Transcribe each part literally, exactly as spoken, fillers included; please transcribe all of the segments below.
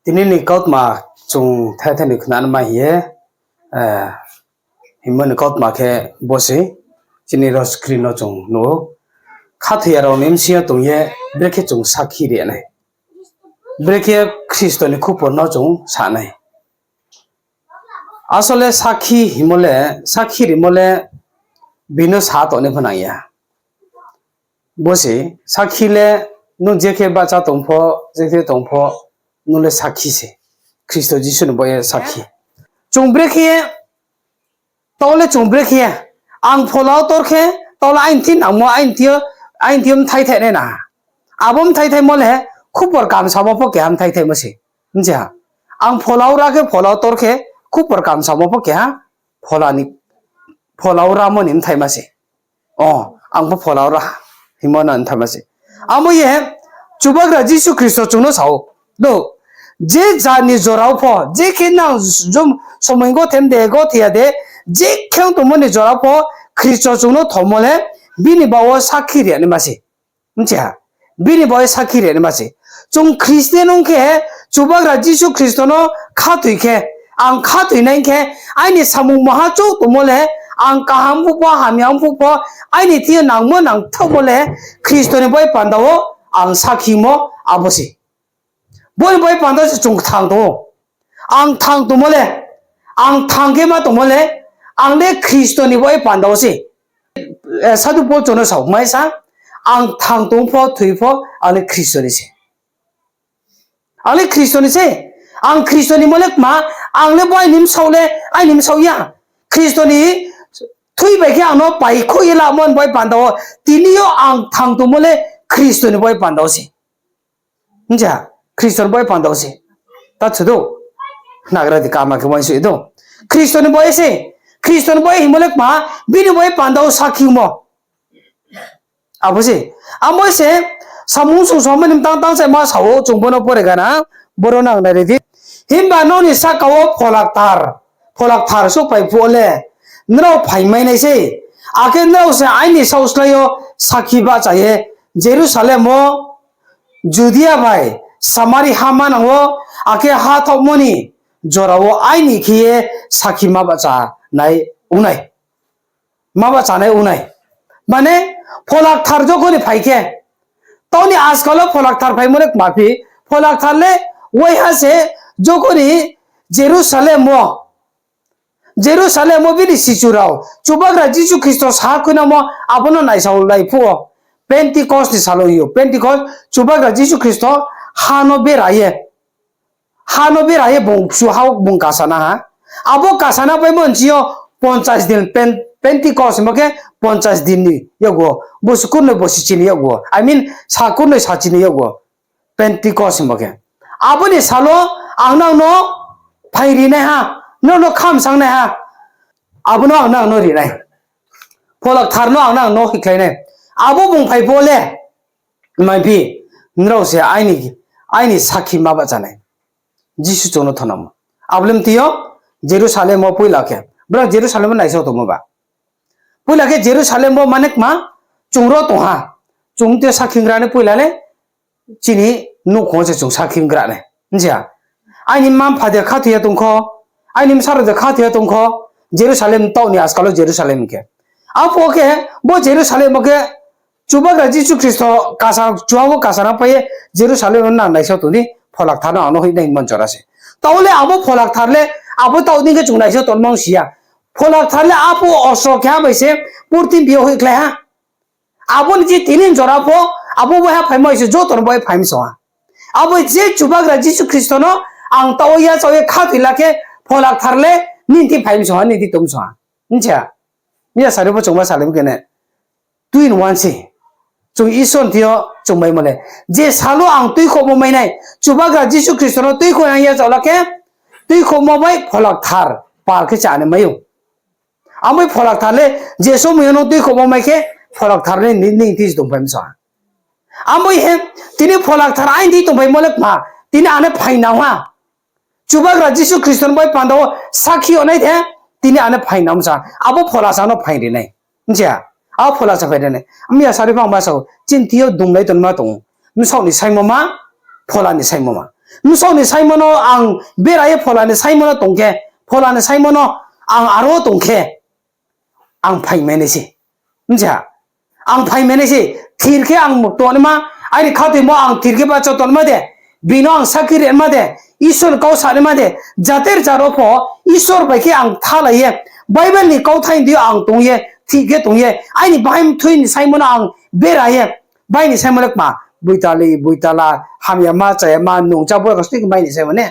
Tini ni kautma chung thai thai ni khna mai hing ye, eh, hingmo ni kautma khe bo se, chini ro screen no chung nuh ou. Khathoiya rao ni bsing yo tong ye, brekhe chung sakhi ri nai. Brekhe Khristo ni khupor no chung sa nai. Asole sakhi hingmo le, sakhi rimo le, bini sa tongnai pho nang ya. Bo se, sakhi le, nung je khe bahcha tong pho, je khe tong pho, nung le sakhi se. Khristo Jisu ni bo ye sakhi. Chung brekhe, taoh le chung brekhe, ang phola wo tor khe, taoh le aini thing nangmo, aini thing yo, aini thing yo bthai thai nai na. Abo bthai thaimo le, khupor kamsamo pho keha bthai thaimo se. Hing ha. Ang phola wo ra khe, phola wo tor khe, khupor kamsamo pho keha, phola ni, phola wo ramo ni bthaima se. O, ang pho phola wo ra, hingmo no bthaima se. Amo ye, Chubagra Jisu Khristo chung no sa ou, no, je jat ni jora wo pho, je khe nang jom somoi gothe de, gothe ya de, je khe ong tongmo ni jora wo pho, Khristo chung no thomo le, bini baoh wo sakhi ri naima se. Hing ha, bini baoh ye sakhi ri naima se. Chung Khristian ong khe, Chubagra Jisu Khristo no khathoi khe, ang khathoi nai khe, aini samung maha chouh tongmo le, ang kaham phuh pho, hamya ong phuh pho, aini thing yo nangmo nangthaohmo le, Khristo ni baoh ye panda wo ang sakhimo abo se. Bo ni baoh ye panda wo se chung kthang tong ou. Ang kthang tongmo le, ang kthang khe ma tongmo le, ang le Khristo ni baoh ye panda wo se. Eh, Sadhu Pol chung no sao, maisa, ang kthang tong pho, thoi pho, ang le Khristo ni se. Ang le Khristo ni se. Ang Khristo ni mo le kma, ang le bo aini bsaoh le, aini bsaoh ya. Khristo ni thui bai khe ang no paikhouh ye lamo ni baoh ye panda wo, tini yo ang kthang tongmo le Khristo ni baoh ye panda wo se. Hing ha, Khristo ni baoh ye panda wo se. Ta chu do. Nagra di kama khe uaingsouh ye do. Khristo ni baoh ye se. Khristo ni baoh ye hingmo le kma, bini baoh ye panda wo sakhimo. Abo se. Abo se, samung sungsamo ni btang tang se ma sa ou, chung bo no pore gana, boro nang nai ri di. Himba nrao ni sahka wo pholakthar, pholakthar souhphai phuh wo le, nrao phaimai nai sei. Akhe nrao se aini saohslái yo sakhi bahcha ye, Jerusalem wo, Judia bai Samari ha manang wo, akhe ha thaohmo ni jora wo aini khe ye sakhi ma bahcha nai ong nai. Ma bahcha nai ong nai. Mane, pholakthar jokhon ni phai khe, taoh ni ajkal wo pholakthar phaimo le kma phi, pholakthar le waiha se jokhon ni Jerusalem wo, Jerusalem wo bini sichu rao Chubagra Jisu Khristo sa khuinangmo abo no naisaolai phuh wo, Pentecost ni sal wo hing ou, Pentecost, Chubagra Jisu Khristo ha no bera ye, ha no bera ye bung kchu ha wo bung kasana ha. Abo kasana paimo nching yo ponchas din, Pen-, Pentecost hingmo khe ponchas din ni yakgu wo, bosi kurnoi bosi chi ni yakgu wo, I mean, sa kurnoi sa chi ni yakgu wo, Pentecost hingmo khe. Abo ni sal wo ang nang no phaing ri nai ha, nrao no khamsang nai ha. Abo no ang nang no ri nai. Pholakthar no ang nang no hoihkhlai nai. Abo bung phai phuh wo le, mai phi, nrao se aini, aini sakhi ma bahcha nai. Jisu chung no thonamo. Abo le mti yo, Jerusalem wo poila khe. Brao Jerusalem wo naisao tongmo ba. Poila khe Jerusalem wo mane kma, chung ro tong ha. Chung mti yo sakhi gra nai poila le, chini nouhkhong wo se chung sakhi gra nai. Hing ha. Aini mma mpha de khathoi ya tong kho, aini bsa rao de khathoi ya tong kho, Jerusalem taoh ni ajkal wo Jerusalem khe. Aphuh wo khe, bo Jerusalem wo khe, Chubagra Jisu Khristo kasa, chuha wo kasana pai ye Jerusalem wo nang naisao tong di, pholakthar no ang no hoih nai hingmo jora se. Taoh le abo pholakthar le, abo taoh dei khe chung naisao tongmo ong si ya. Pholakthar le aphuh osro keha bai se purthimbi yo hoihkhlai ha. Abo ni je tini jora pho, abo waiha phaimo bai se joto no bai phaimo song ha. Abo je Chubagra Jisu Khristo no ang taoh wo yachaoh ye khathoi la khe, pholakthar le nini thing phaimo song ha, nini thing tongmo song ha. Hing ha. Miya sari pho chung ma salai khe ne. Two in one se. Chung Isor ni thing yo chung maimo le. Je sal wo ang tuikhouhmo mai nai, Chubagra Jisu Khristo no tuikhouh ye ang yachaoh la khe, tuikhouhmo bai pholakthar pal khe chá ni mai ou. Abo bai pholakthar le, je somoi yo no tuikhouhmo mai khe, pholakthar le ni, nini thing se tongphaimo song ha. Abo bai he, tini pholakthar aini thing tongphaimo le kma, tini ane phaingnang ha. Chubagra Jisu Khristo ni bai panda wo sakhi yag nai the, tini ane phaingnang sa, abo pholasa no phaing ri nai. Hing ha, abo pholasa phaing ri nai. Miya sari pho ang ma sao, chini thing yo dumlai tongma tong ou. Bsaoh ni saimo ma, phola ni saimo ma. Bsao ni saimo no ang bera ye phola ni saimo no tong khe, phola ni saimo no ang aro tong khe, ang phaimai nai se. Bjiha, ang phaimai nai se, thir khe ang tongnaima, aini khathoimo ang thir khe bacha tongnaima de, bini ang sakhi rima de, Isor ni kau sanaima de, jater jaro pho, Isor bai khe ang thalai ye, Bible ni kauthai ni deing yo ang tong ye, thir khe tong ye, aini bahai mthui ni saimo no ang bera ye, bai ni saimo le kma, boitali, boitala, hamyama, chayama, nungcha, borok sotoi khe bai ni saimo ne.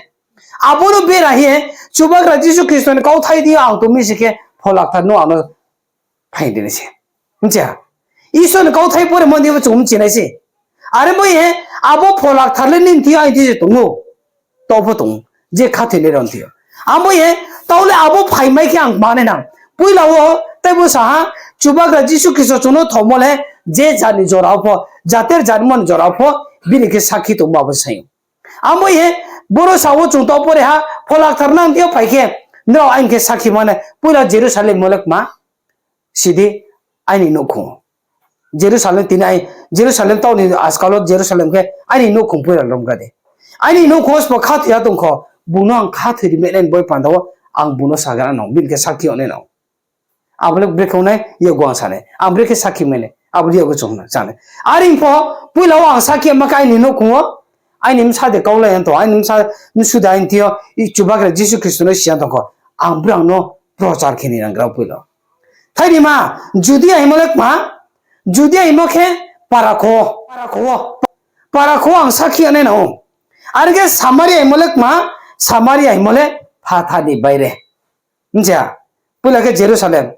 Abo no bera ye, Chubagra Jisu Khristo ni kauthai deing yo ang tong mi se khe, Phola Kthar no ang no phaing ri nai se. Bjiha, Isor ni kauthai poremo ni bo chung bchi nai se. Are bo ye, abo Phola Kthar le nini thing yo aini thing yo se tong ou. Taoh pho tong ou, je khathoinai rao ni thing yo. Abo ye, taoh le abo phaimai khe ang kma nai nang. Poila wo, tei bo sa ha, Chubagra Jisu Khristo chung no thomo le, je jat ni jora wo pho, jater jat ni jora wo pho, bini khe sakhi tongmo abo se sai ou. Abo ye, boro sa wo chung taoh pore ha, Phola Kthar nang thing yo phai khe, nrao aini khe sakhi ma nai, poila Jerusalem mo le kma, sidi aini nouhkhong. Jerusalem tini ai, Jerusalem taoh ni askal wo Jerusalem khe aini nouhkhong poila romga de. Aini nouhkhong wo sbo khathoi ya tong kho, bung no ang khathoi ri mai nai ni bai panda wo, ang bung no sagra nang, bini khe sakhi yag nai nang. Abo le brekhe ong nai, yakgu ang sa nai. Ang brekhe sakhi mai nai, abo le yakgu chung sa nai. Are pho, poila wo ang sakhi yama khe aini nouhkhong wo, aini bsa de kaulai ya tong, aini bsa, bsu de aini thing yo, Chubagra Jisu Khristo no si ya tong kho. Ang brang no prochar khe ni nang gra poila. Thainima, Judia hingmo le kma, Judia hingmo khe para kho, para kho, para kho ang sakhi yag nai nang ou. Are khe Samaria hingmo le kma, Samaria hingmo le phathar ni baire. Bjiha, poila khe Jerusalem.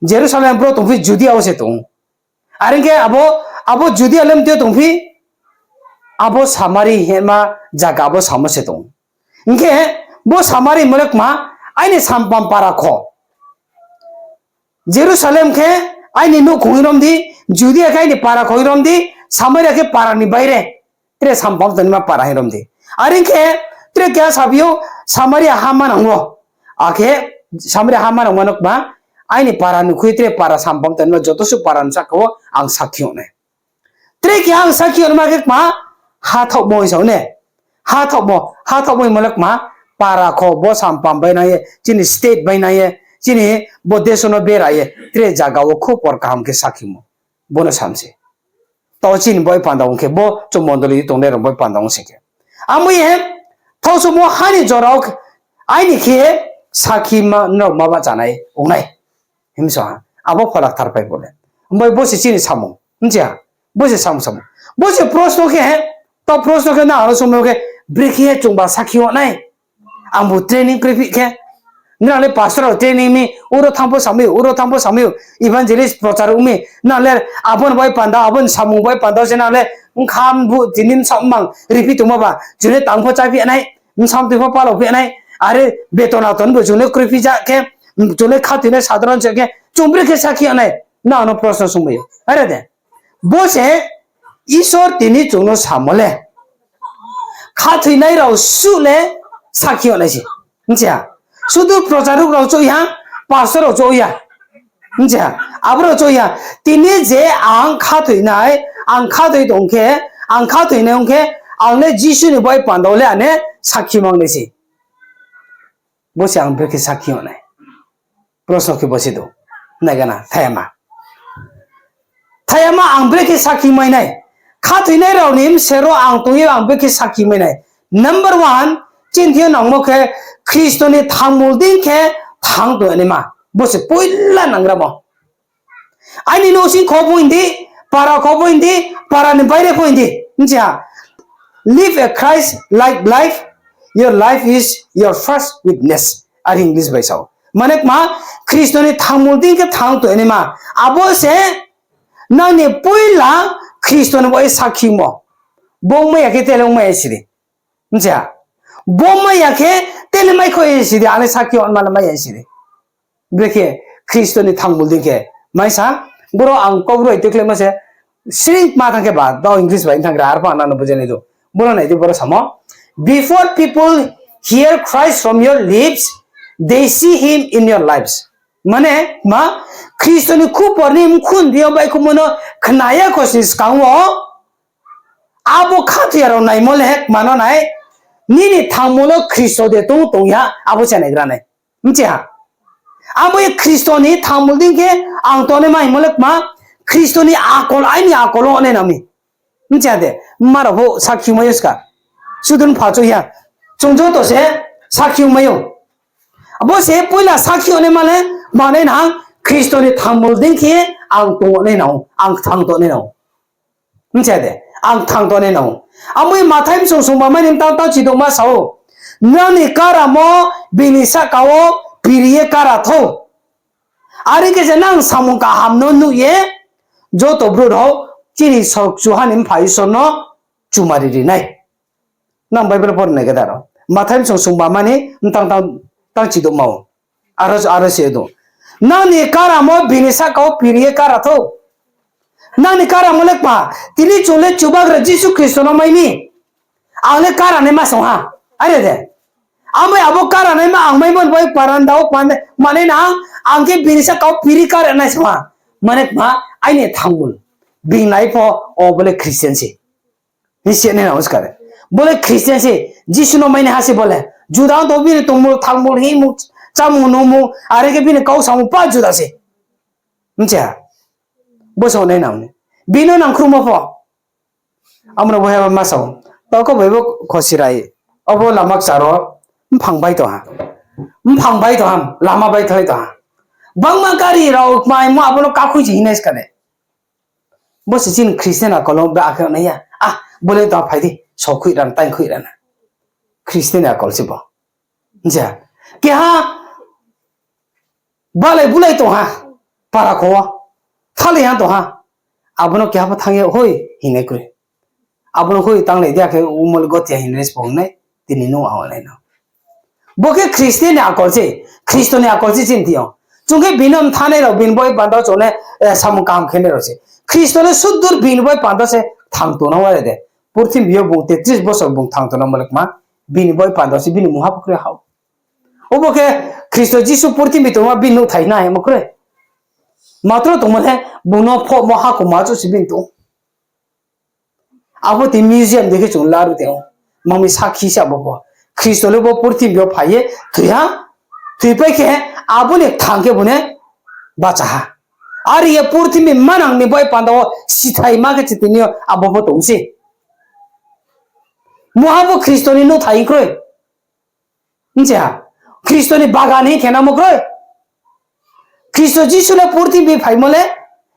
Jerusalem bro tongphi Judia wo se tong ou. Are khe abo, abo Judia le mtui yo tongphi, abo Samari hingma zaga abo samo se tong ou. Hing khe bo Samari mo le kma, aini sampam para kho. Jerusalem khe aini nouhkhong rom di, Judia khe aini para kho rom di, Samaria khe para ni baire. Tre sampam tongnaima para hing rom di. Are khe, tre keha saphi ou, Samaria ha manang wo. Akhe, Samaria ha manang wo no kma, aini para ni khui tre para sampam tongnaima joto suh para ni sahka wo ang sakhi yag nai. Tre keha ang sakhi yag naima khe kma, hathaohmo hing sa ou ne. Hathaohmo, hathaohmo hingmo le kma, para kho bo sampam bai nai ye, chini state bai nai ye, chini bo deso no bera ye, tre zaga wo khub por kaham khe sakhimo. Bo no sam se. Taoh chini bai panda ong khe, bo chung mondoli tongnai rao bai panda ong se khe. Abo ye, thaohsumo ha ni jora wo khe, aini khe sakhi ma, nrao ma bahcha nai ong nai. Himsa ha, abo Phola Kthar phai bo le. Bai bo se chini samung, bjiha, bo se samung samung. Bo se proshno khe, taoh proshno khe nang ano songmo khe, brekhe chungba sakhi yag nai. Ang bo training kroi phi khe. Nrao le pastor rao training mi, uro thanng pho samai ou, uro thanng pho samai ou, evangelist prochar ong mi, nang le abo ni bai panda, abo ni samung bai panda se nang le, bkha bu tini bsa mang riphi tongma ba, chung le tang pho cháphi nai, bsa mtui pho palao phi nai, are betona ton bo chung le kroi phi ja khe, chung le khathoinai sadharon se khe, chung brekhe sakhi yag nai, nang ano proshno songmai ou. Are de. Bo se Isor tini chung no samo le. Khathoinai rao suh le sakhi yag nai se. Bjiha. Sudu procharuk rao chouh ya, pastor rao chouh ya. Bjiha. Abo rao chouh ya. Tini je ang khathoinai, ang khathoi tong khe, ang khathoinai ong khe, ang le Jisu ni bai panda wo le ane sakhi mang nai se. Bo se ang brekhe sakhi yag nai. Proshno khe bo se do. Nai gana, thayama. Thayama ang brekhe sakhi mai nai. Khathoinai rao ni bsero ang tong ye ang brekhe sakhi mai nai. Number one, chini thing yo nangmo khe Khristo ni thangmul deing khe thang tongnaima. Bo se poila nangramo. Aini nouhsing kho bo hing di, para kho bo hing di, para ni baire pho hing di. Bjiha, live a Christ-like life, your life is your first witness. Are English bai sao. Mane kma, Khristo ni thangmul deing khe thang tongnaima. Abo se nang ni poila Khristo ni bai sakhimo. Bo ongmai ya khe tele ongmai ya siri. Bjiha. Bo ongmai ya khe tele maikho ya siri, ang le sakhi yag nai ma le mai ya siri. Brekhe Khristo ni thangmul deing khe. Maisa, boro ang Kaubru bai tuikhlaimo se, sring ma thang khe ba, tao English bai thang gra, arphuh ang nang no bujai nai do. Boro nai di, boro samo, Before people hear Christ from your lips, they see him in your lives. Mane, ma, Khristo ni khupor ni mkhun deing yo baihkhouhmo no khna ya kho sini skang wo, abo khathoi ya rao naimo le kma no nai, Nini thangmul wo Khristo de tong tong ya, abo se naigra nai. Bchi ha? Abo ye Khristo ni thangmul dei khe ang tongnai ma hingmo le kma, Khristo ni akol, aini akol wo nai nang mi. Bchi ha de, mma rao pho sakhi ongmai ou ska. Sudu pha chouh ya. Chung joto se sakhi ongmai ou. Abo se poila sakhi ong nai ma le, manai nang, Khristo ni thangmul dei khe ang tong nai nang ou, ang kthang tong nai nang ou. Bchi ha de, ang kthang tong nai nang ou. Abo ye Mathai bsong sungba mai ni mtang tang chidouhma sa ou, nang ni karamo bini sahka wo piri ye kara thou. Are khe se nang samung kaham no nuh ye, joto brouh rao chini Kchuha ni Mpha Isor no chumari ri nai. Nang Bible pore nai khe da rao. Mathai bsong sungba mai ni mtang tang, tang chidouhma ou. Aro, aro se do. Nang ni karamo bini sahka wo piri ye kara thou. Nang ni karamo le kma, tini chung le Chubagra Jisu Khristo no mai mi. Ang le kara naima song ha. Are de. Abo, abo kara naima ang maimo ni bai paranda wo pan, manai nang, ang khe bini sahka wo piri kara nai song ha. Mane kma, aini thangmul. Bini life pho, o bo le Christian se. Hing si nai nang ou ska de. Bo le Christian se, Jisu no mai naiha se bo le. Juda ong tong bini tongmul, thangmul, hingmung, chámung, nungmung, are khe bini kau samung pa juda se. Bchi ha? Bo se nai nang ni. Bini nangkhruhmo pho. Amo no bo heba ma sa ou. Tao kau bai bo khosirai. Obo lama kchar wo mphang bai tong ha. Mphang bai tong ha, lama bai thanglai tong ha. Bangma gari rao kmaimo abo no kakhui se hing nai ska de. Bo se chini Christian akol wo ba akhe nai ya. Ah, bo le tao phai di, sokhui rana, taingkhui rana. Christian akol se bo. Je, keha balai bulai tong ha, para kho wo. Thalai ha tong ha. Abo no keha pho thanng ye, hoi, hing nai kroi. Abo no hoi tanglai di akhe umol gotia hing nai se pho hing nai, tini nuh ang nai no. Bo khe Khristo ni akol se, Khristo ni akol se chini thing yo. Chung khe bini mthanai rao, bini boi panda wo chung ne, eh, samung kaham khe nai rao se. Khristo le sudur bini boi panda se thang tongnang ware de. Purthimbi yo bung tetris bosor bung thang tongnang malekma, bini boi panda wo se bini mungha pho kroi ha ou. Obo khe Khristo Jisu purthimbi tongma bini nouhthai nai hemo kroi. Matro tongmo le bung no phohmo hakhoma chouh se bini tong. Abo tei museum dei khe chung laruh tong ou. Mami sakhi se abo pho. Khristo le bo purthimbi yo phai ye thoi ha. Thoipai khe abo ni kthang khe bo ne bacha ha. Are ye purthimbi manang ni bai panda wo sithai ma khe se tini yo abo pho tong se. Muha bo Khristo ni nouhthai kroi. Bchi ha? Khristo ni bagan hing khe namo kroi. Khristo Jisu le purthimbi phaimo le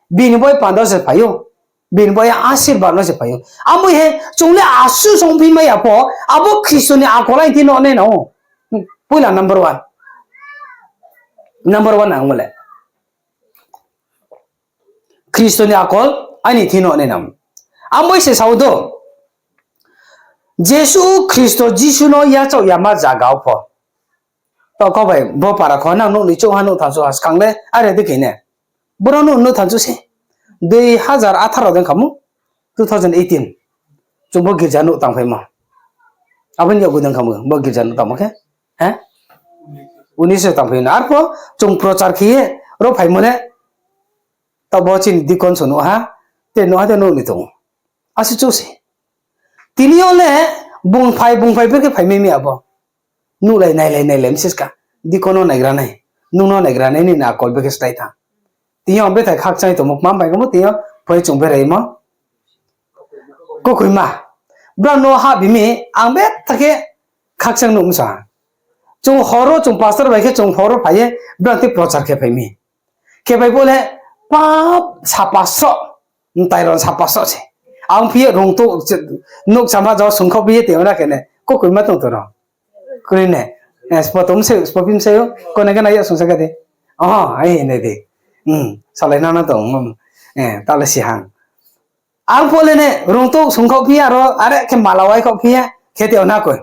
bini bai panda se phai ou. Bini bai asirbad no se phai ou. Amo ye chung le asuh songphi mai ya pho, abo Khristo ni akol aini thing no nai nang ou. Poila number one. Number one nangmo le. Khristo ni akol aini thing no nai nang. Amo se sao do. Jesu Khristo Jisu no yachaoh yama zaga wo pho. Tao kau bai bo para kho nang nouh ni chouh ha nouh thanng chouh ha skang le are de khe ne. Boro nouh nouh thanng chouh se. Dui hazar atharo dei khamu, two thousand eighteen. Chung bo girja nouh tangphaimo. Abo ni yag dei khamu bo girja nouh tangmo khe. He? Unis tangphai no. Arpho chung prochar khe ye ro phaimo le. Tao bo chini deacon so nouh ha. Te nouh ha te nouh ni tong ou. Asuh chouh se. Tini yo le bung phai, bung phai, brekhe phai mai mi abo. Nuhlai, nailai, nailai, msiska. Deacon no naigra nai. Nung no naigra nai, nini akol brekhe slái tha. Tini yo ang bethai khakchang tongmo, kma bai kamo tini yo phai chung beraimo. Kukuima. Brao no hahbi mi, ang bethai khe khakchang nuh msa. Chung horo, chung pastor bai khe chung horo phai ye, brao tei prochar khe phai mi. Khe bai bo le pap sapaso, mtai ron sapaso se. Ang phi ye rung to, nouh chama jao sungkhaoh phi ye tong na khe ne, kukuima tong to ro. Kroi ne, eh, spo tong se, spo phim se yo, kone khe nai ya sungsa khe de. Oh, ai ne de. Hmm, salai na na tong, hmm. Eh, tale si hang. Ang pho le ne, rung to sungkhaoh phi ya ro, are khe mala wai khaoh phi ya, khe te ona koi.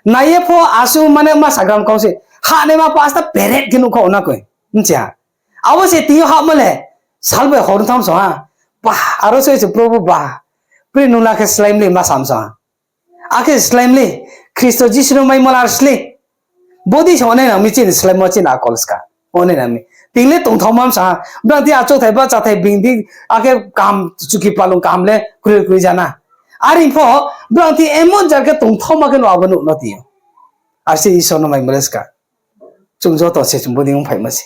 Nai ye pho asu mane ma sagram kau se, ha ne ma pasta peret khe nuh khaoh ona koi. Bchi ha. Abo se tini yo hahmo le, sal bai hor tham so ha. Bah, aro se se Probu bah. Pri nung na khe slái mli ma sam so ha. Akhe slái mli, Khristo Jisu no mai molar slái. Bodi se onai nang mi chini sláimo chini akol ska. Onai nang mi. Tini le tongthao mam sa ha. Brang di achouhthai ba chathai bing di akhe kaham chuki palung kaham le kroi kroi jana. Are pho, brang thing emon jar khe tongthaoma khe no abo nuh no tong ou. Ar se Isor no mai mole ska. Chung joto se chung bodei ongphaimo se.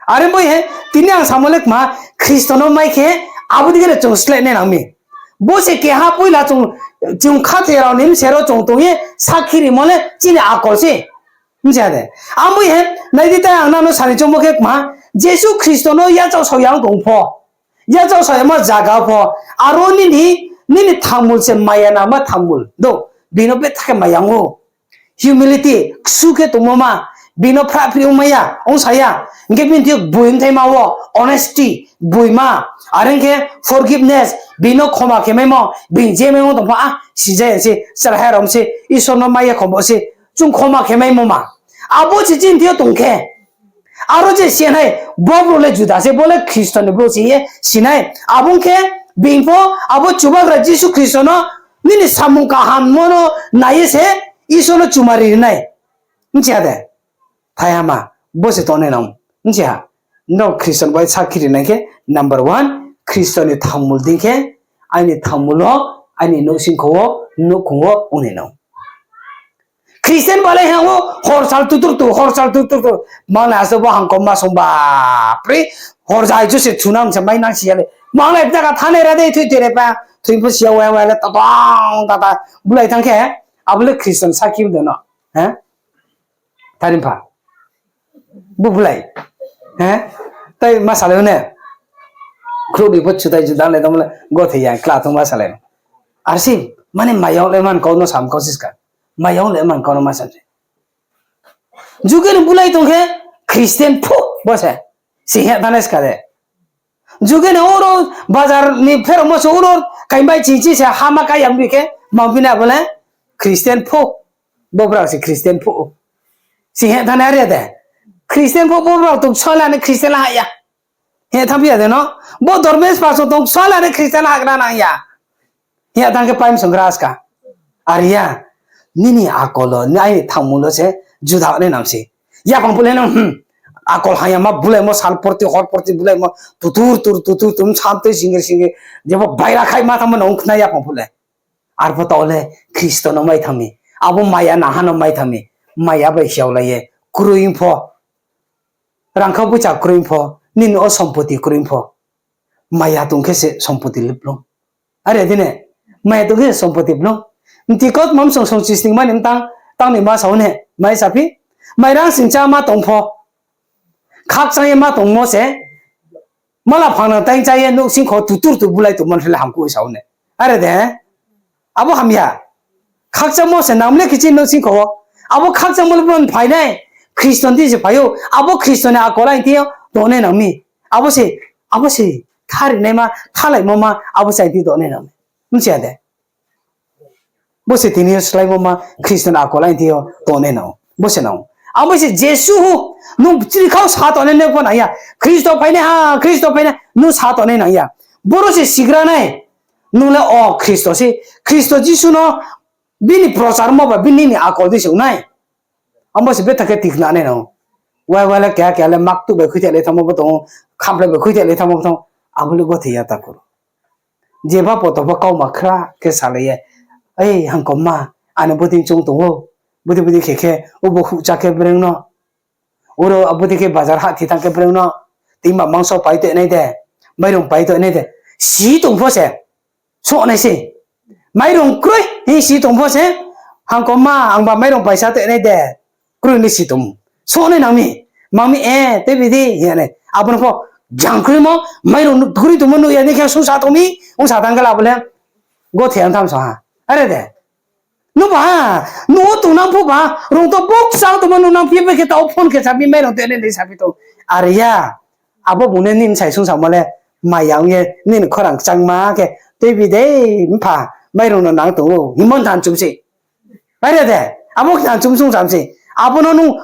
Are bo ye, tini ang samo le kma, Khristo no mai khe, abo dei khe chung sleh nai nang mi. Bo se keha poila chung, chung khathoi rao ni bsero chung tong ye, sakhi rimo le chini akol se. Bsa de. Abo ye, nai di tai ang nang no sani choungmo khe kma, Jisu Khristo no yachaoh sao ya ong tong pho. Yachaoh sao yamo zaga pho. Aro nini, nini thangmul se maya nangma thangmul. Do, bini betha khe maya ong ou. Humility, ksu khe tongmo ma, bini phrah phri ong maya, ong sa ya. Hing khe bini thing yo gboi mthaima wo, honesty, gboima. Are hing khe forgiveness, bini no khoma khe maimo, bini je maimo tong pho, ah, sija ya se, chraha rao se, Isor no mai ya khombo se, chung khoma khe maimo ma. Abo se chini thing yo tong khe. Aro je si nai, bo brouh le Juda se, bo le Khristo ni brouh se ye si nai. Abo ong khe, bini pho, abo Chubagra Jisu Khristo no, nini samung kahammo no nai ye se, Isor no chumari ri nai. Bchi ha de? Thaiha ma, bo se tongnai nang. Bchi ha? Nrao Khristo bai sakhi ri nai khe, number one, Khristo ni thangmul dei khe, aini thangmul wo, aini nouhsingkho wo, nouhkhong wo, ongnai nang. Khristian balai ha wo, hor sal tutur tu, hor sal tutur tu. Manglai ase bo hangkoma songba pri, hor jai chu se chunam se mai nang si ya le. Manglai jaga thanai ra de, thui thui re pa, thui pho si ya wa wa le, tatang, tata, bulai thanng khe, abo le Khristian sakhi de no. He? Tari pha. Bo bulai. He? Tai ma salai ne. Khrouh ni pho chutai juda le tongmo le, gothei ya, kla thong ma salai. Ar si, mane maya le man kau no sam kau siska. Maya le man kau no ma sam se. Juge ni bulai tong khe, Khristian phu, bo se. Si he thanai ska de. Juge ni oro, bazar ni pheramo se oro, kaimbai chichi se, hama kayam bi khe, mangphi na bo le, Khristian phu. Bo brao se Khristian phu. Si he thanai are de. Khristian phu bo brao tuk sola ni Khristian ha ya. He thanng phi ya de no? Bo dormes paso tong sola ni Khristian ha gra nang ya. He thanng khe paim song gra ska. Are ya. Nini akol wo, ni aini thangmul wo se juda nai nang se. Yaphang phu le nang, hmm. Akol haya ma bulaimo sal porti, hor porti bulaimo, tutur, tur, tutur, tum, sam tui, singir, singir. Jebo baira khai ma thanngmo nang khna yaphang phu le. Arpho taoh le Khristo no mai thanng mi. Abo maya nangha no mai thanng mi. Maya bai hiaolai ye. Kroi pho. Rangkha poicha kroi pho. Nini o sompoti kroi pho. Maya tong khe se sompoti le blung. Are di ne? Maya tong khe se sompoti blung. Mti kot mam song song chisning mani mtang, tang ni ma sao ne, mai saphi. Mairang singcha ma tong pho. Khakchang ye ma tongmo se, mala phangnang taing cha ye nouhsingkho tutur tu bulai tongmo le hamkuh sao ne. Are de? Abo hamya. Khakchangmo se nang le khe chini nouhsingkho wo. Abo khakchangmo le bron phai nai. Khristo ni thing se phai ou. Abo Khristo ni akol aini thing yo tongnai nang mi. Abo se, abo se, thari naima, thalaimo ma, abo se aini thing tongnai nang mi. Bchi ya de? Bo se tini yo sláimo ma Khristo ni akol aini thing yo tongnai nang. Bo se nang. Abo se Jisu hu, nung chini khau sa tongnai nai pho nang ya. Khristo phainai ha, Khristo phainai, nung sa tongnai nang ya. Boro se sigra nai. Nung le o Khristo se, Khristo Jisu no bini prochar mo ba bini ni akol di se ong nai. Abo se betha khe tikna nai nang. Wai wai le keha keha le maktuh bai khuithe le thanngmo bo tong ou, khamphlai bai khuithe le thanngmo bo tong ou. Abo le gothei ya takhu rao. Jeba poto pho kauma khra khe salai ye, Ei, hangkomma, ano bodei chung tong ou, bodei bodei khe khe, obo huhcha khe breng no, oro bodei khe bazar hahthi thanng khe breng no, tingma mangso pai toinai de, mairung pai toinai de, si tong pho se, soh nai se. Mairung kroi hing si tong pho se, hangkomma, angba mairung paisa toinai de, kroi ni si tong. Soh nai nang mi, mang mi, e, tei bidi, hing ye nai. Abo no pho, jang kroimo, mairung kroi tongmo nuh ya ni khe sungsa tong mi, ongsa thanng khe le abo le, gothei ang tham sa ha. Are de. Nung ba, nung o tongnang pho ba, rung to boksang tongmo nung nang phi bai khe tao phone khe sabi mairung toinai de sabi tong. Are ya, abo bung le nini sai sungsamo le, maya ong ye, nini khorang kchangma khe, tei bidei, mpha, mairung no nang tong ou, hingmo than chum se. Are de, abo than chum sungsam se. Abo no nung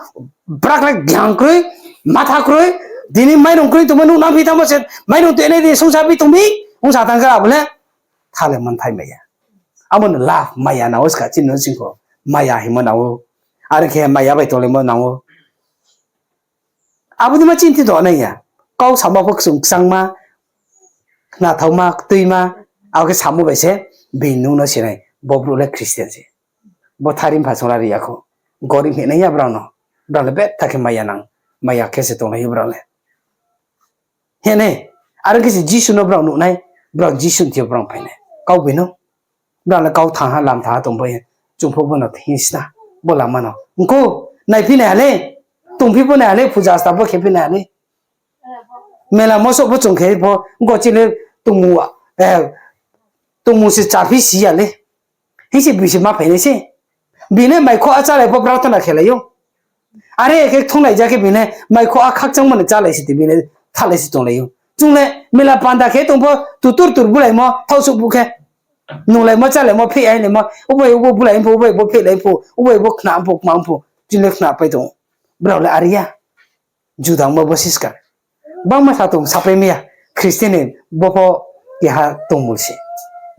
brak le jang kroi, matha kroi, tini mairung kroi tongmo nung nang phi thanngmo se, mairung toinai de sungsa bi tong mi, ongsa thanng khe abo le, thale manthai maya. Abo no love maya nang ou ska chini nouhsingkho. Maya hingmo nang ou. Are khe maya bai tonglaimo nang ou. Abo ni ma chini thing tongnai ya. Kau samo pho kchung kchangma, khnathaoma, ktuima, abo khe samo bai se. Bini nung no sinai, bo brouh le Christian se. Bo thari mpha song la ri ya kho. Gorib hing nai ya brao no. Brao le betha khe maya nang, maya khe se tonglai ou brao le. Hing nai, are khe se Jisu no brao nuh nai, brao Jisu ni thing yo brao phai nai. Kau bai no. Brao le kau thanng ha, lam thanng ha tong bai ye. Chung pho bo no hing sna, bo lama no. Ongkho, naiphi nai ha le, tongphi pho nai ha le, puja asta pho khephi nai ha le. Mela moso pho chung khe pho, gochi le tongmung, eh, tongmung se chaphi si ya le. Hing se bisi ma phai nai se. Bini maikho a chálai pho prarthana khelai ou. Are khe thunglai ja khe bini maikho a khakchangmo ni chálai si ti bini thalai si tonglai ou. Chung le mela panda khe tong pho tutur tur bulaimo, thaohsuh bu khe. Nunglaimo, chálaimo, pheihlaimo, ubai ubo bulai pho, ubai bo pheihlai pho, ubai bo khna pho, kma pho, chung le khna pai tong ou. Brao le are ya. Judangmo bo siska. Bangma sa tong sapai maya, Christian ni bo pho keha tongmung se.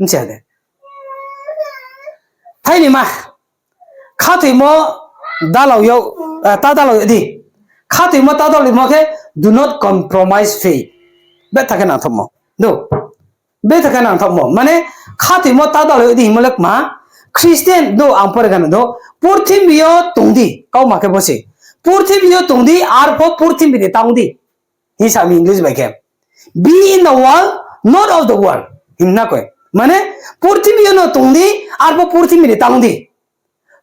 Bchi ya de. Thaini ma, khathoimo dalao yo, ah, ta dalao di. Khathoimo ta dalaimo khe, do not compromise faith. Betha khe nangthokmo. Do. Betha khe nangthokmo. Mane, khathoimo ta dalao di hingmo le kma, Christian do ang pore gana do, purthimbi yo tong di, kauma khe bo se. Purthimbi yo tong di, arpho purthimbi ni ta ong di. Hing sa mi English bai khe, be in the world, not of the world. Hing na koi. Mane, purthimbi yo no tong di, arpho purthimbi ni ta ong di.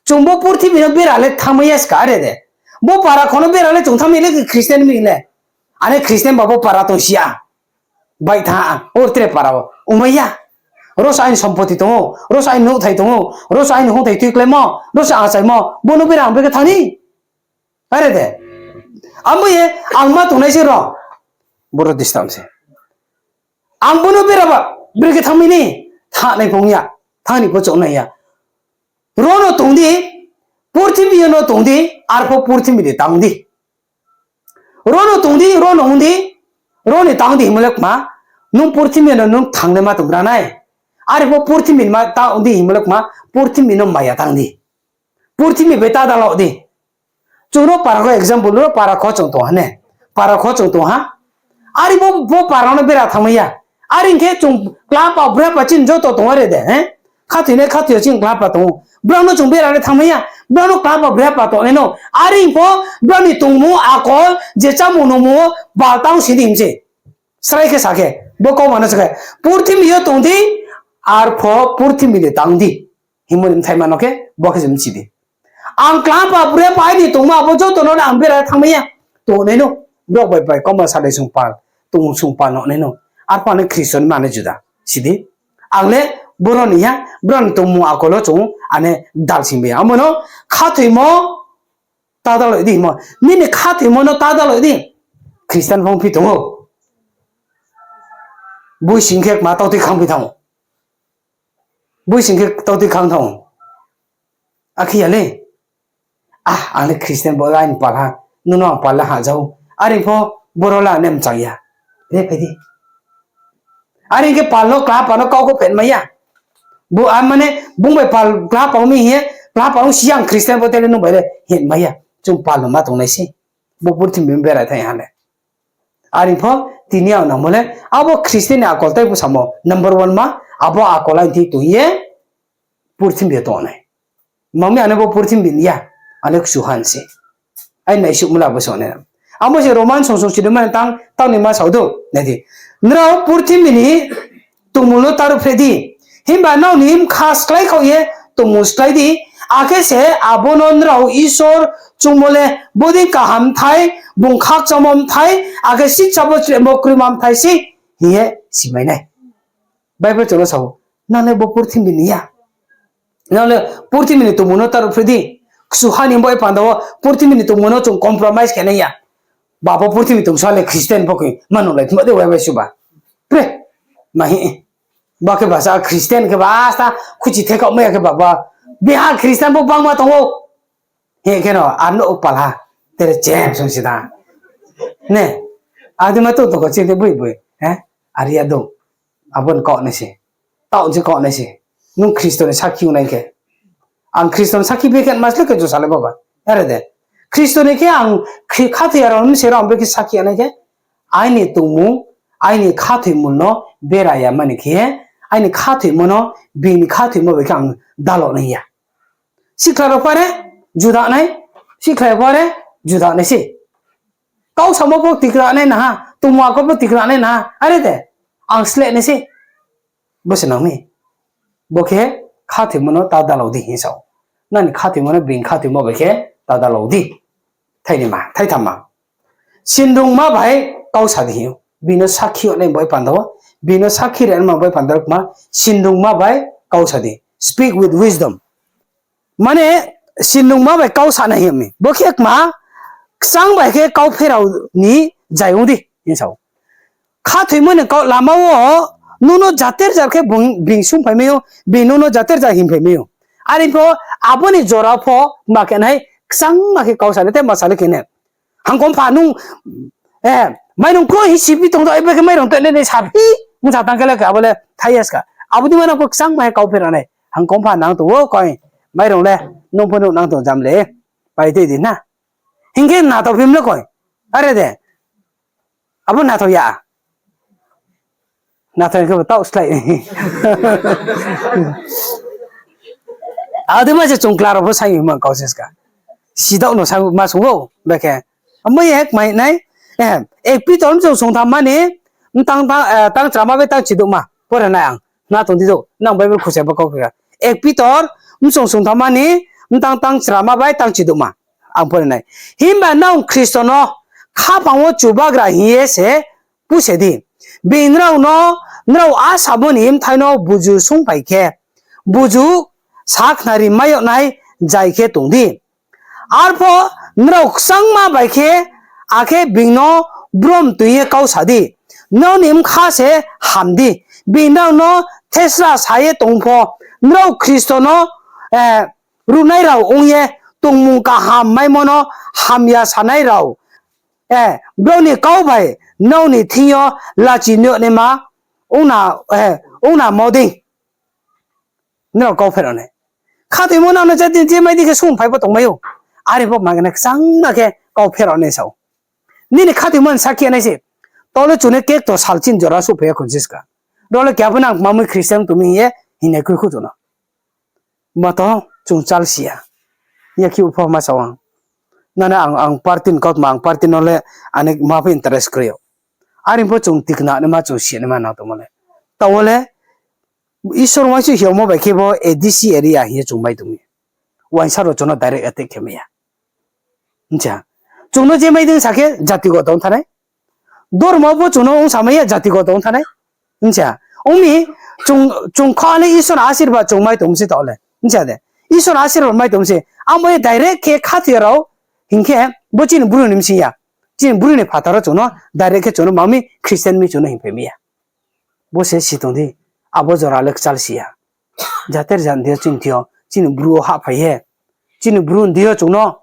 Chung bo purthimbi no bera le thanngmai ya ska are de. Bo para kho no bera le chung thanngmai le Christian mi le. Are Christian ba bo para tong si ya. Bai tha, o tre para o. Ongmai ya. Ro se aini sompoti tong ou, ro se aini nouhthai tong ou, ro se aini hongthai tuiklaimo, ro se achaimo, bo no bera ang brekhe thanng ni. Are de. Abo ye, ang ma tongnai se ro. Boro disturb se. Ang bo no bera ba, brekhe thanngmai ni. Thanng nai phung ya. Thanng ni pho chouh nai ya. Ro no tong di, purthimbi yo no tong di, arpho purthimbi ni ta ong di. Ro no tong di, ro no ong di, ro ni ta ong di hingmo le kma, nung purthimbi no nung thanng le ma tonggra nai. Arpho purthimbi ni ma ta ong di hingmo le kma, purthimbi no maya ta ong di. Purthimbi bai ta dalao di. Chung ro para kho example, ro para kho chung tong ha ne. Para kho chung tong ha. Are bo, bo para no bera thanngmai ya. Are hing khe chung kla pa bra pa chini joto tong are de, he? Khathoi nai khathoi yo chini kla pa tong ou. Brao no chung bera le thanngmai ya. Brao no kla pa bra pa tongnai no. Are hing pho brao ni tongmung akol, je chámung nungmung wo bal tang si di hing se. Srai khe sa khe, bo kauma no sa khe, purthimbi yo tong di, arpho purthimbi ni ta ong di. Hingmo ni bthai ma no khe, bo khe se bchi di. Ang kla pa bra pa aini tongma abo joto no ang bera thanngmai ya. Tongnai no, brao bai bai kauma salai sung pal, tong sung pal no nai no. Arpho ano Khristo ni mane juda. Si di. Ang le boro ni ya, brao ni tongmung akol wo chung ane dal sing bai ya. Amo no khathoimo ta dalao di hingmo. Nini khathoimo no ta dalao di. Christian phongphi tong ou. Boi sing khe kma tautui khangphi thanng ou. Boi sing khe tautui khang thanng ou. Akhe ya le. Ah, ang le Christian bo aini pal ha. Nung no ang pal le ha jao. Are pho boro le ang ne mchang ya. Re phai di. Are khe pal no kla pa no kau kho phet mai ya. Bo a mane bung bai pal kla pa ong mi hing ye, kla pa ong si ya ang Christian bo tele nung bai le hing mai ya. Chung pal no ma tongnai se. Bo purthimbi no berai thai ha le. Are pho tini ang nangmo le, abo Christian ni akol tei bo samo number one ma, abo akol aini thing tong ye, purthimbi yo tongnai. Mami ane bo purthimbi ni ya, ane kchuha se. Aini naisuhmo le abo se ane. Amo se Roman song song chini mane tang, tang ni ma sao do, nai di. Nrao purthimbi ni tongmung no ta ruhphreh di. Himba nrao ni bkha sklái khaoh ye tongmung sklái di. Akhe se abo no nrao Isor chungmo le bodei kaham bthai, bung khakchangmo bthai, akhe sitsa bo chrehmo kroima bthai se hing ye simai nai. Bible chung no sao, nang le bo purthimbi ni ya. Nang le purthimbi ni tongmung no ta ruhphreh di. Kchuha ni bo e panda wo purthimbi ni tongmung no chung compromise khe nai ya. Ba bo purthimbi tongsa le Christian pho khe ma nunglai thma de wai wai suba. Pre. Ma hi. Ba khe ba sa Christian khe ba asta khuchi thekhaoh mai ya khe ba ba. Biha Christian bo bangma tong ou. He khe no ar no pal ha. Tere chem sung si da. Ne. Adi ma tong tong kho chini bui bui. He? Ar ya dong. Abo ni kau nai se. Tao je kau nai se. Nung Khristo ni sakhi ong nai khe. Ang Khristo ni sakhi bikhe masle khe josa le baba. Are de. Khristo ni khe ang khathoi ya rao ni se rao ang bikhe sakhi ya nai khe. Aini tongmung, aini khathoimung no bera ya mani khe, Aini khathoimo no, bini khathoimo bai khe ang dalo nai ya. Sikla rao pho are juda nai, sikla rao pho are juda nai se. Kau samo pho tikna nai naha, tongmung akol pho tikna nai naha, are de, ang sleh nai se. Bo se nang mi. Bo khe khathoimo no ta dalo di hing sa ou. Nani khathoimo no bini khathoimo bai khe ta dalo di. Thainima, thaithamma. Sinrungma bai kau sa di hing ou. Bini sakhi yag nai bai panda ou. Bini sakhi rema bai panda ou kma, sinrungma bai kau sa di. Speak with wisdom. Mane, sinrungma bai kau sa nai hing mi. Bo khe kma, kchang bai khe kau pherao ni zai ong di hing sa ou. Khathoimo ni kau lama wo, nung no jater jat khe bung, bing sungphai mai ou, bing nung no jater jat hingphai mai ou. Are pho, abo ni jora pho, ma khe nai, kchangma khe kau sa nai, te ma sa le khe nai. Hangkompha nung, eh, mairung kroi hi sibi tong do, ebe khe mairung tui nai nai saphi, bung sa tang khe le khe, abo le thai ya ska. Abo di ma nang pho kchangma khe kau pherao nai. Hangkompha nang tong ou koi, mairung le, nung pho nung nang tong jam le, pai tei di na. Hing khe na tong phim le koi. Are de. Abo na tong ya. Na tong khe bo taoh slái. Abo di ma se chung kla rao pho sai ma kau se ska. Sidaoh no sa ma sung ou, bekhe. Amo ye hek mai nai. Eh, ek Pitor msong sungthamma ni, mtang tang, eh, tang chrama bai tang chidouhma. Pore nai ang. Na tong di do, nang Bible khuse bo kau khe. Ek Pitor, msong sungthamma ni, mtang tang chrama bai tang chidouhma. Ang pore nai. Himba nang Khristo no, khaphang wo Chubagra hing ye se, puse di. Bini nrao no, nrao asamo ni bthai no buzu sungphai khe, buzu sakhnari mai yag nai zai khe tong di. Arpho nrao kchangma bai khe, akhe bini no brom tui ye kau sa di. Nrao ni bkha se ham di. Bini nrao no thesra sa ye tong pho, nrao Khristo no, eh, runai rao ong ye, tongmung kaham maimo no hamya sanai rao. Eh, brao ni kau bai nrao ni thing yo lachi nuh naima ong na, eh, ong na mo dei. Nrao kau pherao nai. Khathoimo nang no je din je mai di khe sung phai pho tongmai ou. Are pho ma khe nai kchangma khe kau pherao nai sa ou. Nini khathoimo ni sakhi nai se. Tole chune kekto sal chin jora suh phai ya khon siska. Role khe abo nang mamui Christian tumi hing ye, hing nai kroi khu chung no. Ma to chung chal si ya. Ya khe upho ma sa ang. Nana ang, ang party ni kautma, ang party no le ani ma pho interest kroi ou. Are pho chung tikna naima, chung si naima nang tongmo le. Taoh le, Isor uaingsouh hiamo bai khe bo A D C area hing ye chung mai tong mi. Uaingsa rao chung no direct attack khe mai ya. Hing cha. Chung no je mai dei sa khe jatigoto ong thanai. Dormo pho chung no ong sa mai ya jatigoto ong thanai. Hing cha. Ong mi chung, chung kha le Isor asirbad chung mai tong se taoh le. Hing cha de. Isor asirbad mai tong se. Ang bo ye direct khe khathoi rao hing khe bo chini bru ni bsing ya. Chini bru ni phathar wo chung no direct khe chung no ma mi Christian mi chung no hingphai mai ya. Bo se si tong di, abo jora le kchal si ya. Jater jat ni thing yo chini thing yo, chini bru wo hahphai ye. Chini bru ni thing yo chung no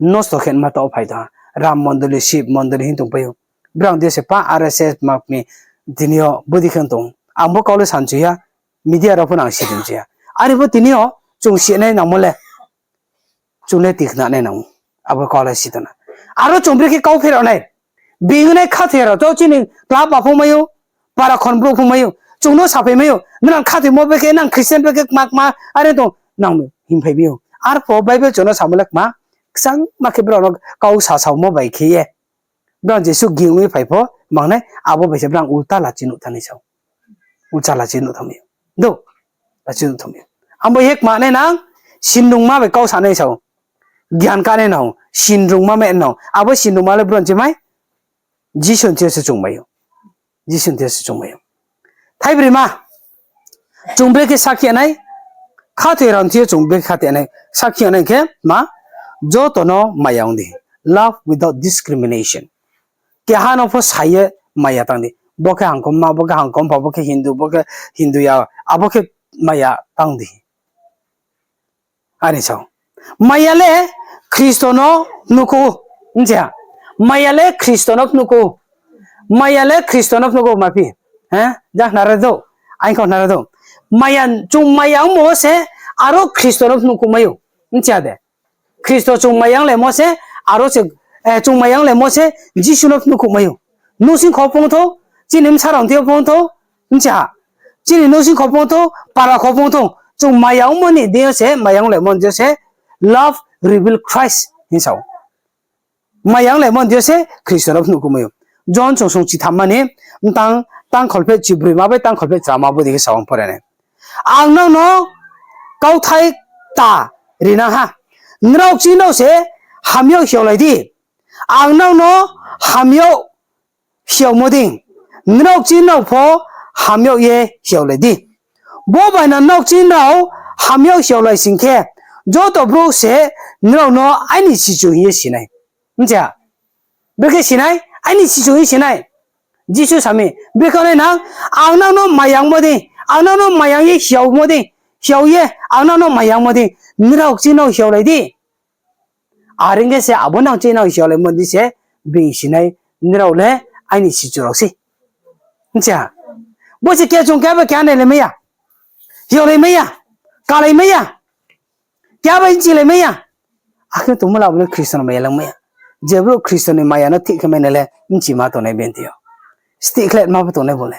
nosto khe ma taoh phai tong ha. Ram mondoli, Shiv mondoli hing tongpai ou. Brang thing yo se pa R S S ma kmi tini yo bodi khe tong. Ang bo kau le sanchu ya, media rao pho nang si tongchu ya. Are pho tini yo chung sinai nangmo le. Chung le tikna nai nang ou. Abo kau le si tong na. Aro chung brekhe kau pherao nai. Bini nai khathoi rao to chini club ma phung mai ou, para khon brouh phung mai ou. Chung no saphai mai ou. Nang khathoimo brekhe, nang Christian brekhe kma kma are tong nang hingphai mai ou. Arpho Bible chung no samo le kma, kchangma khe brao no kau sasaomo bai khe ye. Brao Jisu ging ye phai pho, mangnai, abo bai se brao ulta lachi nuh thanai sa ou. Ulta lachi nuh thanai. Do, lachi nuh thanai. Abo ye kma nai nang, sinrungma bai kau sa nai sa ou. Gyan ka nai nang, sinrungma mai nang. Abo sinrungma le brao ni se mai, Jisu ni thing yo se chung mai ou. Jisu ni thing yo se chung mai ou. Thaibrima, chung brekhe sakhi nai, khathoi rao ni thing yo chung brekhe khathoi nai, sakhi nai khe ma, joto no maya ong di. Love without discrimination. Keha no pho sa ye maya tang di. Bo khe hangkomma, bo khe hangkompha, bo khe Hindu, bo khe Hindu ya, abo khe maya tang di. Ani sao. Maya le Khristo no phnuhkhu, hing cha. Maya le Khristo no phnuhkhu. Maya le Khristo no phnuhkhu ma phi. He? Ja nara do. Aing kho nara do. Maya, chung maya ongmo se aro Khristo no phnuhkhu mai ou. Hing cha de. Khristo chung maya ong le mo se, aro se, eh, chung maya ong le mo se, Jisu no phnuhkhu mai ou. Nung sing kho phung thou, chini bsa rao thing yo phung thou, hing cha. Chini nouhsing kho phung thung, para kho phung thung, chung maya ongmo ni deing yo se, maya onglaimo ni deing yo se, love reveal Christ hing sa ou. Maya onglaimo ni deing yo se Khristo no phnuh kumai ou. John chung song chitham mani, mtang, tang kholpheh chibroi ma bai tang kholpheh chra ma bo dei khe sa ou ang pore nai. Ang nang no kauthai ta rinang ha. Nrao kching nrao se hamyag hiaolai di. Ang nang no hamyag hiaomo dei, nrao kching nrao pho hamyag ye hiaolai di. Bo bai no nrao kching nrao hamyag hiaolai sing khe, joto brouh se nrao no aini sichu hing ye si nai. Hing cha? Brekhe si nai, aini sichu hing si nai. Jisu sami, brekhe nai nang, ang nang no mayangmo dei, ang nang no mayang ye hiaomo dei, hiao ye, ang nang no mayangmo dei, nrao kching nrao hiaolai di. Are ong khe se abo nang kching nrao hiaolaimo dei se, being si nai, nrao le aini sichu rao sei. Hing cha? Bo se keha chung keha bai keha nailaimai ya, hiaolaimai ya, kalaimai ya, keha bai bchilai mai ya. Akhe tongmo le abo le Khristo ni maya langmai ya. Je brouh Khristo ni maya no thik khe mai nai le bchima tongnai bini thing yo. Stih khletma pho tongnai bo le.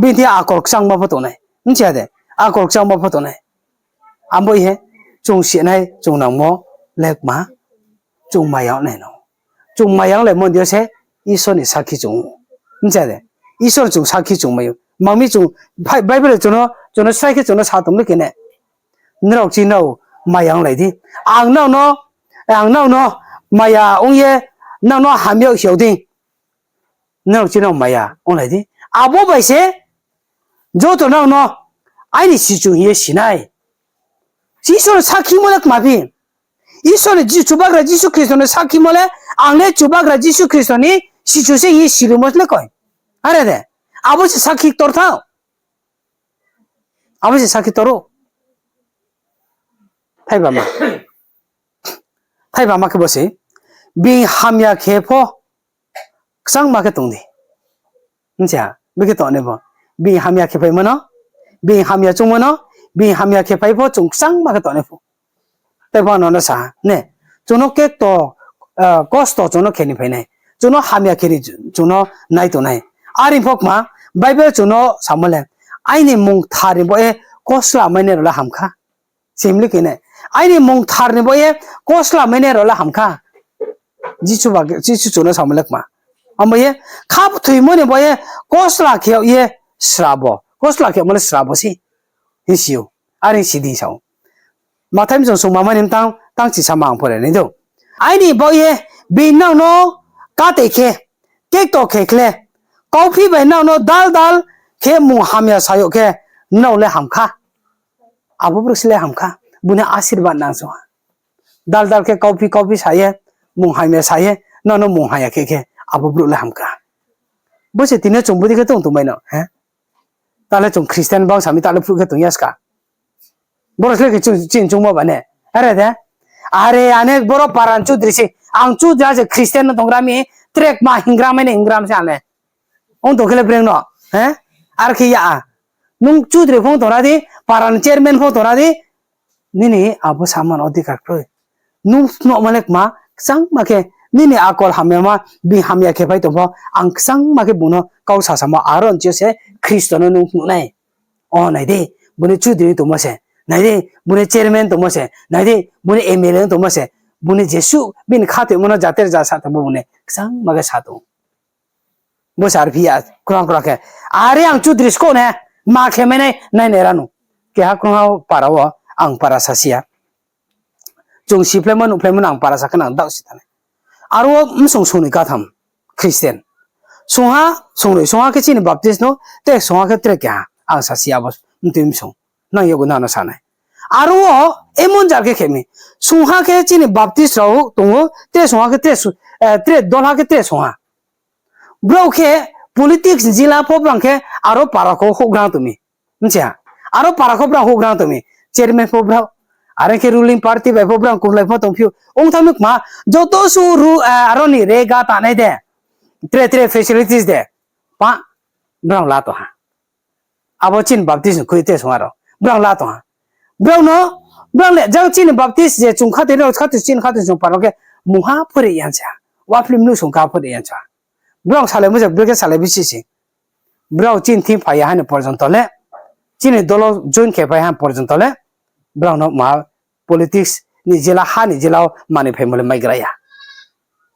Bini thing yo akol kchangma pho tongnai. Bchi ya de? Akol kchangma pho tongnai. Abo ye, chung sinai, chung nangmo le kma, chung maya ong nai no. Chung maya onglaimo ni deing yo se Isor ni sakhi chung ou. Bchi ya de? Isor chung sakhi chung mai ou. Mang mi chung, Bi-, Bible chung no, chung no srai khe chung no sa tong le khe ne. Nrao kching nrao maya onglai di. Ang nrao no, ang nrao no maya ong ye, nrao no hamya hiao dei. Nrao kching nrao maya onglai di. Abo bai se joto nrao no aini sichu hing ye si nai. Isor ni sakhimo le kma phi? Isor ni Ji-, Chubagra Jisu Khristo ni sakhimo le, ang le Chubagra Jisu Khristo ni sichu se hing ye silimo le koi. Are de? Abo se sakhi ktor thao. Abo se sakhi ktor ou. Thaiba ma. Thaiba ma khe bo se. Being hamya khe pho kchangma khe tong di. Hing cha, brekhe tongnai bo. Being hamya khe phaimo no, being hamya chungmo no, being hamya khe phai pho chung kchangma khe tongnai pho. Tei pho ano no sa ha, ne, chung no kekto, kosto chung no khe ni phai nai. Chung no hamya khe ni chung no nai tongnai. Are pho kma, Bible chung no samo le, aini mungthar ni bo ye kosla mai nai rao le ham kha. Simli khe nai. Aini mungthar ni bo ye kosla mai nai rao le ham kha. Jisu ba, Jisu chung no samo le kma. Abo ye, kha thoimo ni bo ye kosla khe ye srabo. Kosla khemo le srabo se. Hing si ou. Are si di sa ou. Mathai msong songma mani mtang, tang chisa ma ang pore nai dou. Aini bo ye, being nrao no kate khe, kekto khe khle, kauphi bai nrao no dal dal khe mung hamya sa yag khe, nrao le ham kha. Abo brouh se le ham kha. Bung ni asirbad nang song ha. Dal dal khe kauphi kauphi sa ye, mung hamya sa ye, nrao no mung hamya khe khe, abo brouh le ham kha. Bo se tini chung bodei khe tong tongmai no, he? Ta le chung Christian bangsa mi ta le phruh khe tong ya ska. Boro se le khe chung, chini chungmo ba ne. Are de? Are, ane boro para ni chudri se. Ang chudri se Christian no tonggra mi, tre kma hingra mai ni hingra mi se ane. Ong tong khe le breng no, he? Are khe ya a. Nung chudri pho tongra di, para ni chairman pho tongra di, nini abo samano odhikar kroi. Nung phnuhmo le kma, kchangma khe, nini akol hamyama, being hamya khe phai tong pho, ang kchangma khe bung no kau sasamo, aro ni se Khristo no nung phnuh nai. O, nai di, bung ni chudri tongmo se, nai di, bung ni chairman tongmo se, nai di, bung ni M L A tongmo se, bung ni jesuh, bini khathoimo no jater jasa tongmo bung ni kchangma khe sa tong. Bo se arphi ya, krang krang khe. Are ang chudri sko ne, ma khe mai nai, nai nai ranu. Keha krungha para wo, ang para sasi ya. Chung siphlaimo, nuhphlaimo no ang para sa khe nang daoh si thanai. Aro wo msong songnoi katham Christian. Songha, songnoi, songha khe chini Baptist no, tre songha khe tre keha, ang sasi ya bo, mtui msong. Nang yogo nang no sanai. Aro wo, emon jar khe khe mi. Songha khe chini Baptist rao tong ou, tre songha khe tre, tre dolha khe tre songha. Brao khe politics jila pho brang khe aro para kho houhgrang tong mi. Bchi ha? Aro para kho brang houhgrang tong mi. Chairman pho brao. Are khe ruling party bai pho brang kumlai pho tongphi ou. Ong thanng mi kma, joto su ru, aro ni rega tanai de. Tre tre facilities de. Pa, brang la tong ha. Abo chini Baptist ni khui tre songha rao. Brang la tong ha. Brao no, brang le jang chini Baptist je chung khatoi rao, khatoi chini khatoi chung para khe mungha phore yan sa. Wa film nu song ka phore yan sa. Brang salaimo je brekhe salai bisi se. Brao chini thing phai ya ha ni porjonto le, chini dolo join khe phai ha porjonto le, brao no ma politics ni jela, ha ni jela wo manoi phaimo le maigra ya.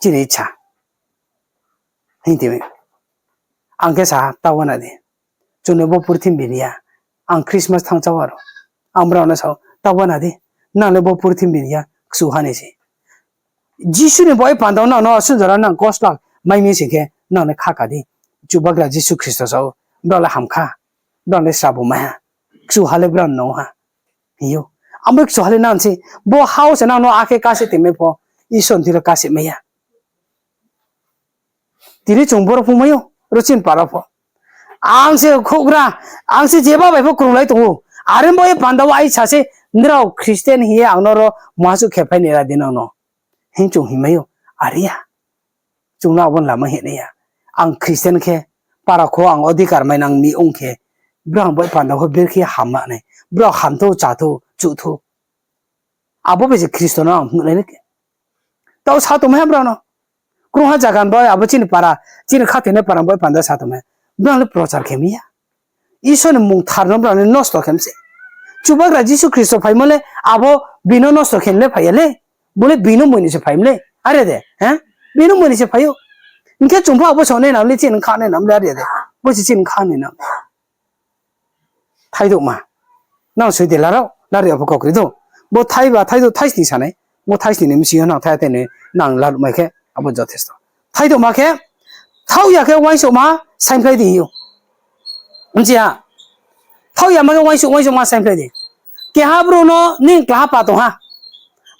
Chini icha. Hing timi. Ang khe sa ha, ta wana di. Chung le bo purthimbi ni ya. Ang Christmas thanng chá aro. Ang brao no sa ou, ta wana di. Nang le bo purthimbi ni ya, kchu ha ni se. Jisu ni bai panda wo nang no asuh jora nang kosto mai mi sing khe, nang le kha ka di. Chubagra Jisu Khristo sa ou, brao le ham kha. Brao le srabo mai ha. Kchu ha le brao no ha. Hing ou. Abo kchu ha le nang se, bo ha wo se nang no akhe kase tongmai pho, Isor ni thing le kase mai ya. Tini chung boro phungmai ou, ro chini para pho. Ang se khouhgra, ang se jeba bai pho krunglai tong ou. Are bo ye panda wo ai sa se, nrao Christian hing ye ang no ro muha suh khe phai ni ra di nang no. Hing chung hingmai ou, are ya. Chung no abo ni lama hing nai ya. Ang Christian khe, para kho ang odhikar mainang mi ong khe, brao bai panda wo ber khe ham ma nai. Brao ham thou, chá thou, chuh thou. Abo bai se Khristo no ang phnuh nai le khe. Tao sa tongmai ha brao no. Krungha zaga ni bai abo chini para, chini khathoinai para bai panda sa tongmai ha. Brao le prochar khe mi ya. Isor ni mung thar no brao le nosto khe mi se. Chubagra Jisu Khristo phaimo le abo bini nosto khe le phai ya le. Bo le bini moi ni se phai mi le. Are de, he? Bini moi ni se phai ou. Hing khe chung pho abo song nai nam le chini kha nai nam le are de. Bo se chini kha nai nam. Thaidouhma. Nang soi de larao, lari abo kau kri do. Bo thaiba, thaidouh, thaisni sanai. Bo thaisni ni bsing yo nang thai tei ni nang laruhmai khe, abo jothesto. Thaidouhma khe, thaoh ya khe uaingsouhma saingphlai di hing ou. Bchi ha. Thaoh yama khe uaingsouh, uaingsouhma saingphlai di. Keha brouh no nini klaha pa tong ha.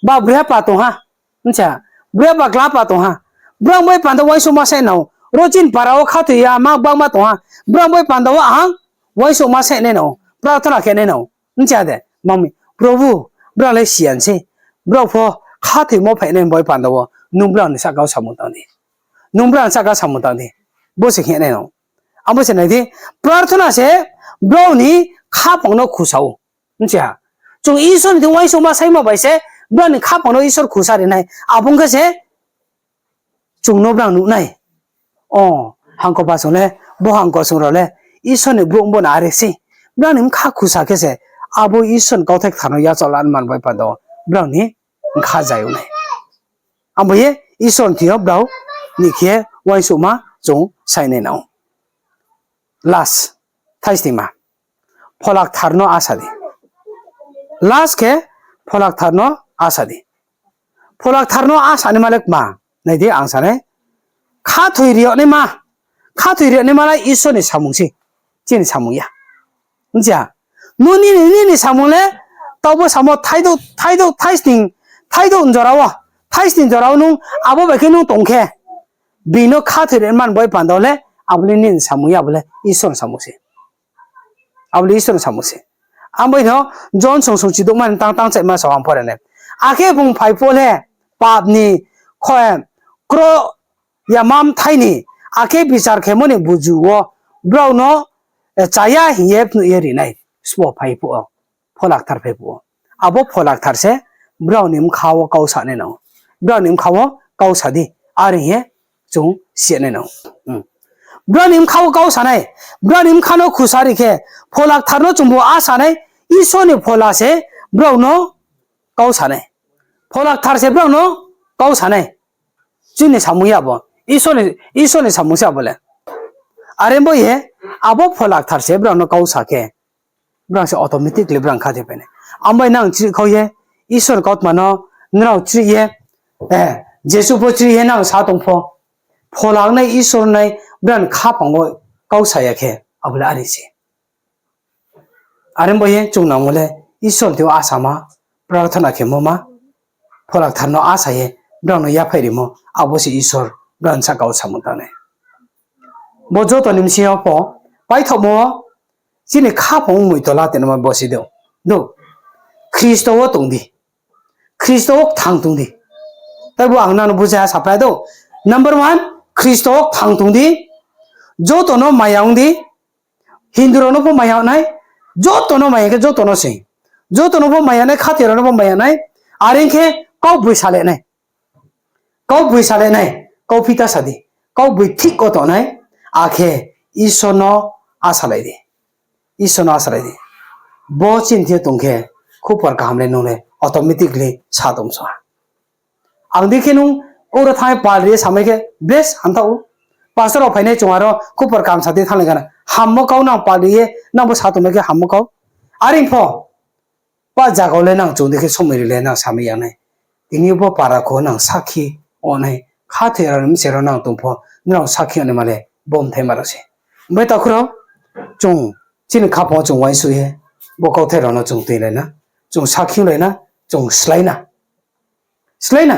Ba breiha pa tong ha. Bchi ha. Breiha ba klaha pa tong ha. Brao bai panda uaingsouhma saing nao. Ro chini para wo khathoi yama gbangma tong ha. Brao bai panda wo ang uaingsouhma saing nai nao. Prarthana khe nai nao. Bchi ha de, mami, Probhu, brao le siyan se. Brao pho khathoimo phainai bai panda wo. Nung brao ni sahka wo samung tang di. Nung brao ni sahka samung tang di. Bo se khe nai nao. Abo se nai di, prarthana se brao ni khaphang no khusa ou. Bchi ha. Chung Isor ni thing uaingsouhma saimo bai se, brao ni khaphang no Isor khusa ri nai. Abo ong khe se, chung no brao nuh nai. O, hangko pa song le, bo hangko song rao le, Isor ni brouh bo no are se. Brao ni bkha khusa khe se, abo Isor ni kauthai kthar no yachaoh la man bai panda wo, brao ni bkha zai ou nai. Abo ye Isor ni thing yo brao ni khe uaingsouhma chung saing nai nao. Last, thaisnima. Phola Kthar no asa di. Last khe Phola Kthar no asa di. Phola Kthar no asa naima le kma? Nai di, ang sa nai. Khathoi ri yag naima. Khathoi ri yag naima le Isor ni samung se. Chini samung ya. Bchi ha. Nung nini, nini samung le, taobo samo thaidouh, thaidouh, thaisning, thaidouh jora wo, thaisning jora wo nung abo bai khe nung tong khe, bini no khathoi ri man bai panda wo le, abo le nini samung ya, abo le Isor ni samung se. Abo le Isor ni samung se. Ang bai no John song song chidouhma ni tang tang chaima sao ang pore nai. Akhe bung phai phuh le, pap ni kho-, kro yama bthai ni, akhe bichar khemo ni buzu wo, brao no, eh, chaya hing ye phnuh ye ri nai. Sbo phai phuh wo, Phola Kthar phai phuh wo. Abo Phola Kthar se brao ni bkha wo kau sa nai nang ou. Brao ni bkha wo kau sa di, are hing ye chung si nai nang ou. Hmm. Brao ni bkha wo kau sa nai, brao ni bkha no khusa ri khe, Phola Kthar no chung bo asa nai, Isor ni Phola se brao no kau sa nai. Phola Kthar se brao no kau sa nai. Chini samung ya bo. Isor ni, Isor ni samung se abo le. Are bo ye, abo Phola Kthar se brao no kau sa khe, brao se automatically brao khathoi phai nai. Ang bai nang chrih khau ye, Isor ni kautma no nrao chrih ye, eh, Jisu pho chrih ye nang sa tong pho, Phola ong nai Isor nai brao ni khaphang wo kau sa ya khe, abo le are se. Are bo ye chung nangmo le Isor ni thing yo asama, prarthana khemo ma, Phola Kthar no asa ye brao no yaphaih rimo, abo se Isor brao ni sahka wo samung tang nai. Bo joto ni bsing yo pho, paithaohmo wo chini khaphang ongmoi tola tongnaima bo se dou. Dou. Khristo wo tong di. Khristo wo kthang tong di. Teibo ang nang no bujai ha sapai dou. Number one, Khristo wo kthang tong di. Joto no maya ong di. Hindu rao no pho maya nai. Joto no maya khe joto no se. Joto no pho maya nai, khathoi rao no pho maya nai. Are ong khe kaugboisalai nai. Kaugboisalai nai. Kauphi ta sa di. Kaugboisalai thik wo tong nai. Akhe Isor no asalai di. Isor no asalai di. Bo chini thing yo tong khe, khupor kaham le nung le automatically sa tong so ha. Ang dei khe nung oro thanng ye pal ri ye samai khe, bless, hamthaoh ou. Pastor rao phainai chung aro khupor kaham sa di thannglai gana. Hammo kau nang pal ri ye, nang bo sa tongmai khe hammo kau. Are pho, pa zaga le nang chung dei khe somoi ri le nang samai ya nai. Tini bo para kho nang sakhi ong nai. Khathoi rao ni bse rao nang tong pho, nrao sakhi ong nai ma le bo mthai ma rao se. Bai takhu rao, chung chini khaphang wo chung uaingsouh ye, bo kauthai rao no chung tuilai na, chung sakhi lai na, chung slái na. Slái na.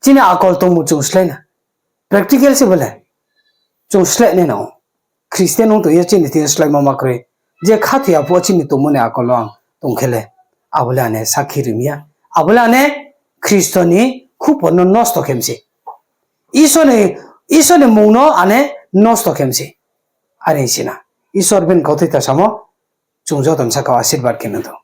Chini akol tongmung chung slái na. Practical se bo le. Chung slái nai nang ou. Christian ong tong ye chini thing yo sláimo ma kroi. Je khathoi ya phuh wo chini tongmo ni akol wo ang tong khe le, abo le ane sakhi ri mi ya. Abo le ane Khristo ni khupor no nosto khe mi se. Isor ni, Isor ni mmung no ane nosto khe mi se. Are hing si na. Isor bini kauthai ta samo, chung joto ni saka asirbad khe nang thou.